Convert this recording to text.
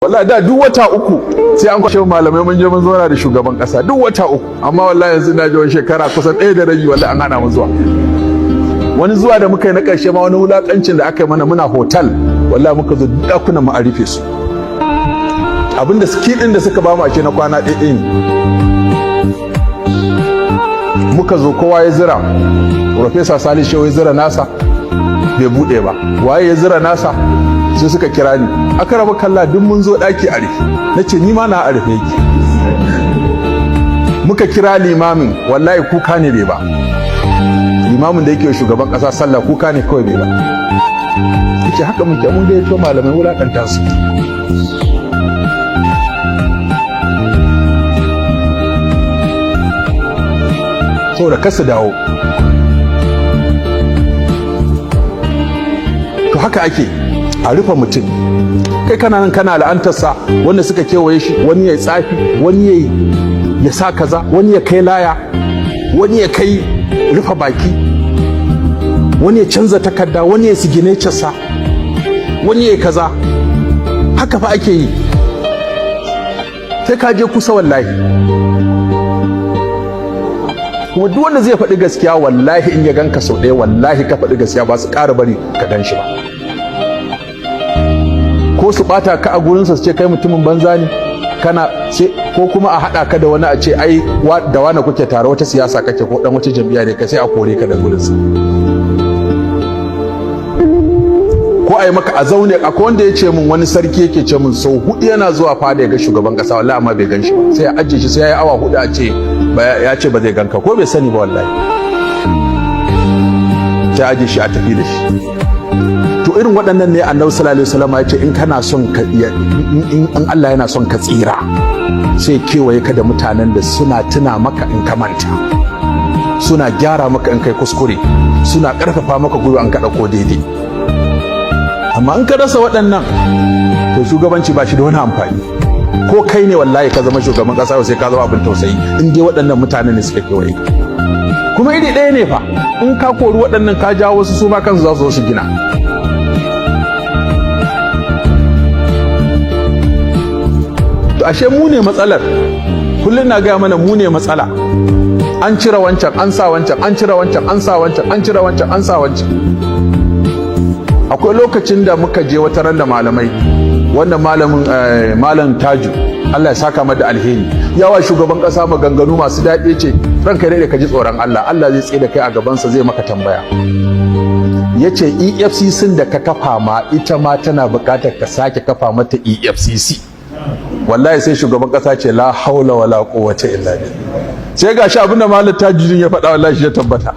Wallahi da duk wata 3 sai an kwashe malamai mun je mun zauna da shugaban kasa, duk wata 3. Amma wallahi yanzu ina ji wani shekara kusan 1.5, wallahi an hana mu zuwa. Wani zuwa da muka yi na ƙarshe ma, wani wulakancin da aka yi mana, muna hotel, wallahi muka zo, duk ɗakunan mu a rufe su. Abinda key ɗin da suka bamu ashe na kwana ɗaya ne. Muka zo, kowa ya zira. Professor Salisu Shehu ya zira nasa, bai buɗe ba. Waye ya zira nasa? Sai suka kira ni, aka raba kalla, duk mun zo, ɗaki a rufe. Na ce ni ma na a rufe yake. Muka kira limamin, wallahi kuka ne bai ba. Limamin da yake shugaban ƙasa sallah, kuka ne kawai bai ba. Yace haka muke, mun gayyato malamai, wulakanta su. Saboda kasu dawo. To haka ake a rufe mutum. Kai kana nan kana la'antarsa, wanda suka kewaye shi, wani ya tsafi, wani ya sa kaza, wani ya kai laya, wani ya kai rufe baki, wani ya canza takarda, wani ya sa, wani ya kaza. Haka fa ake yi. Sai ka je kusa, wallahi. Kuma duk wanda zai faɗi gaskiya, wallahi in ya ganka sau ɗaya, wallahi ka faɗi gaskiya, ba su ƙara bari ka gan shi ba. Ko su ɓata ka a gurinsa, su ce kai mutumin banza ne kana sai, ko kuma a haɗa ka da wani, a ce ai da wani kuke tare, wata siyasa kake, ko dan wata jam'iyya ne ka, sai a kore ka da gurinsa. Ko a yi maka a zaune. Akwai wanda ya ce min, wani sarki yake ce min sau 4 yana zuwa fada ya ga shugaban kasa, wallahi, amma bai gan shi ba. Sai ya ajiye shi, sai ya yi awa 4, a ce ya ce ba zai ganka, ko bai sani ba wallahi. Sai ajiye shi a tafi da shi. To irin waɗannan ne Annabi sallallahu alaihi wasallam ya ce in kana son ka, in Allah yana son ka tsira, sai kewaye ka da mutanen da suna tuna maka in ka manta, suna gyara maka in kai kuskure, suna ƙarfafa maka gwiwa in ka ɗauko daidai. Amma in ka rasa waɗannan, to shugabanci ba shi da wani amfani. Ko kai ne wallahi ka zama shugaban ƙasa, sai ka zama abin tausayi in dai waɗannan mutanen ne suka kewaye ka. Kuma iri ɗaya ne fa, in ka kori waɗannan ka jawo wasu, su ma kansu za su zo su gina. To ashe mu ne matsalar. Kullum na gaya mana, mu ne matsala. An cire wancan, an sa wancan, an cire wancan, an sa wancan, an cire wancan, an sa wancan. Akwai lokacin da muka je wata ran da malamai, wannan malamin, Malam Taju, Allah ya saka mata alheri, yawa shugaban kasa maganganu masu daɗi, ce ranka dai ka ji tsoron Allah, Allah zai tsaye da kai a gabansa, zai maka tambaya. Yace EFCC da ka kafa ma, ita ma tana buƙatar ka sake kafa mata EFCC. Wallahi sai shugaban kasa ce la haula wala quwwata illa billah. Sai gashi abinda Malam Tajudin ya faɗa, wallahi shi ya tabbata.